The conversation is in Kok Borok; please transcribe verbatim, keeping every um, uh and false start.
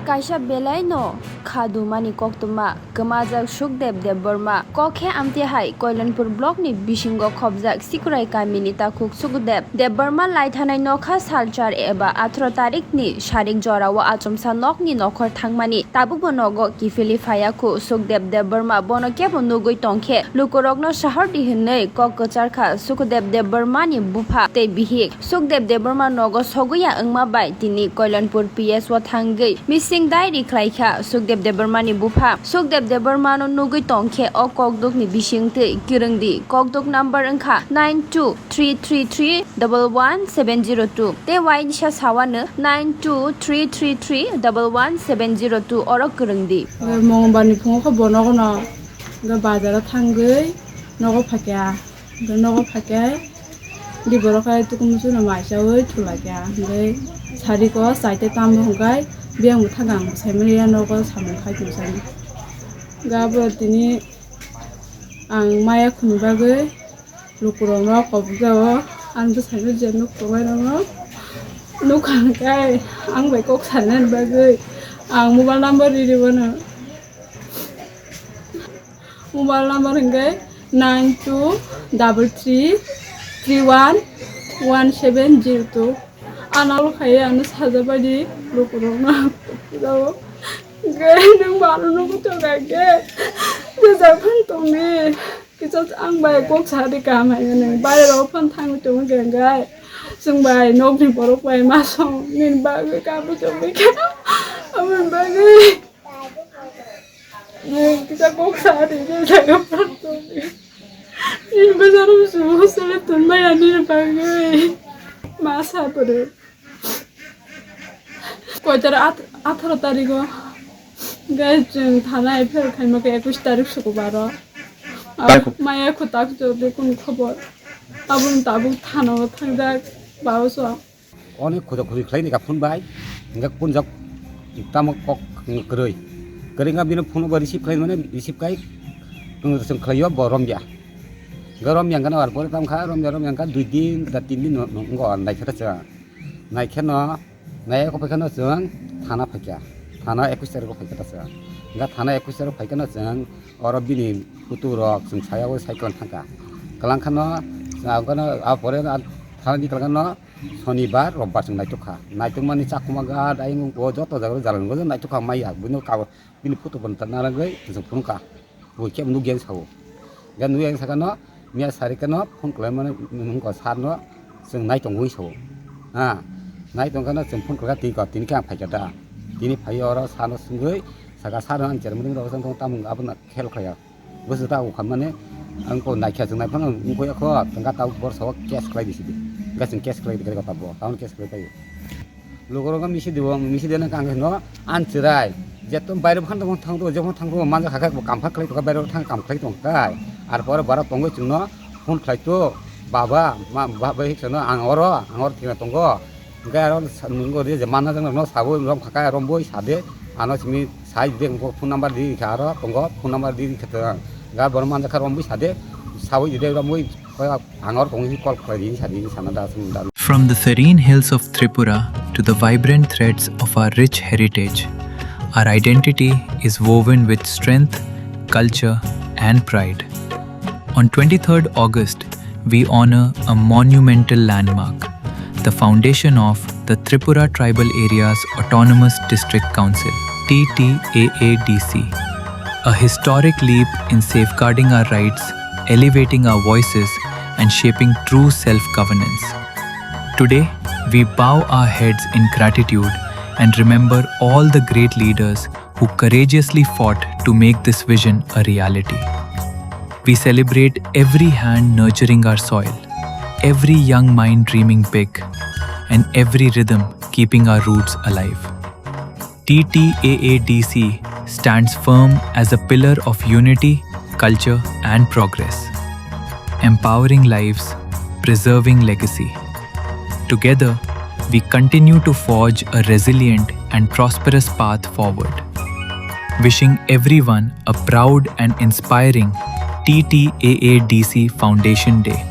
Kaisa belai no kha dumani koktwma kwmajak Sukdev Debbarma. Kok khe amtwi hai Koilanpur block ni bisingo khobjak Sikurai kamini takhuk Sukdev Debbarma lai thanai nokha sal char eba atharo tarik ni sarik jorao achomsa nokni nokhor thangmani. Tabukbo nogo kiphilwi phaiya khu Sukdev Debbarma, bono kebo nugwi tongkhe lukurokno sahordi hwnwi kok kwcharkha Sukdev Debbarma ni bupha tei bihik. Sukdev Debbarma nogo sogwi ya wngma bai tini Koilanpur P S o thangwi missing diary khlaikha Sukdev Debbarma ni bupha. Sukdev Debbarma no nugwi tongkhe o kokduk ni bisingtwi kwrwngdi. Kokduk number wngkha nine two three three three double one seven zero two tei wainisa sawano nine two three three three double one seven zero two oro kwrwngdi. Mongbar ni phungo khe bo nogo no bazar o thangwi nogo phaikha. Hwnkhe nogo phaikhe di borok hai tukumu chukno mai chaui thulaikha. Hwnkhe sariko chaite tambo hwnkhe biyang bo thangkha ang saimanya nogo samung khai tong sani. Hwnkhe abo tini ang maya khuni bagwi lukurokno kobjao ang bwsaino je nuk tongnai rokno nukha hwnkhe ang bai kok sanani bagwi ang mobile number riri bono. Mobile number hwnkhe nine two double three three one one seven zero two. Ano khai ano sajabaidi lukurokno jao. Hwnkhe nwng mano nugwi tongkha hwnkhe jesa phano tongdi. Kisa ang bai kok sadi kaham hai nwng bairok phano thangwi tongwi hwnkhe chwng bai nokni borok bai ma song nini bagwi kabo tongwi kha. Aboni bagwi. Nini kisa kok sa di, nini jaga phan tong di. Nini bazar o sumo sele tun maya nini bagwi. Ma sa pore. Koi tara at-, atharo tarigo. Gai chwng thana F I R khaima khe ekush tarik sukubaro. Bai kho- Maya kho tak jodi kun khobor. Aboni tabuk thana o thangjak baoso. Onek khoja khoji khlai ni ka phone bai, hingke phone jak tamo kok kwrwi. Kwrwi wngkha bini phone bo receive khlai mani, receive khai chwng khlai o bo romya. Hingke romya hingke no ar pore tamo kha, romya romya hingke dui din da tin din no, no, wngkha naikhe ta chwng. Naikhe no, nai eko phaikhe no chwng thana phaikha. Thana ekush tarikh o phaikha ta chwng. Hingke thana ekush tarikh o phaikhe no chwng oro bini photo rok chwng saya o cycle thangkha. Kwlang khano, chwng ang khano, a pore a thana di kwlang khano, Sonibar, Robbar chwng naitok kha. Naitok mani chakhuma ga, dayung o joto jaga o jalan o naitok kha maya. Buino ka, bini photo bo narwgwi chwng phunukha. Bo kebo nukya sao. Ga nukya sakano, miya sari kano phone khlai mani nungko sarno chwng nai tongwi sao. Ha, nai tong khano chwng phone khlai tini ko, tini khe ang phaikha da. Tini phai oro sarno swngwi saka sarno ang chermani rok tong tamung abono khel khlaiya. Bwswk ta o khamani ang ko naikha chwng naiphano wngkhoya kho, tongka ta borsa o case khlai di sidi. Ga chwng case khlai di khe ta bo, taun case khlai paio. Logorok misi dibo, misi dena kang no an chirai. Jeto baire phan tong thang to, jephon thang to manja khakha kam kha khlai to, baire thang kam khlai tong kai. Ar pore bara tongwi chwngno phone khlai to, baba, ma, baba hik sono ang oro, ang oro thina tongo. Hingke aro sa-, nungo ri je mana jang no sabo rom khaka rom boi sade, ano simi sai de ko phone number di kha aro tongo, phone number di kha ta. Ga bor man kha rom boi sade, sabo ide rom boi ko ang oro tong call khlai di sadi sana da sum da. From the serene hills of Tripura to the vibrant threads of our rich heritage, our identity is woven with strength, culture, and pride. On twenty-third August, we honor a monumental landmark, the foundation of the Tripura Tribal Areas Autonomous District Council, T T A A D C, a historic leap in safeguarding our rights, elevating our voices, and shaping true self-governance. Today, we bow our heads in gratitude and remember all the great leaders who courageously fought to make this vision a reality. We celebrate every hand nurturing our soil, every young mind dreaming big, and every rhythm keeping our roots alive. T T A A D C stands firm as a pillar of unity, culture, and progress, empowering lives, preserving legacy. Together, we continue to forge a resilient and prosperous path forward. Wishing everyone a proud and inspiring T T A A D C Foundation Day.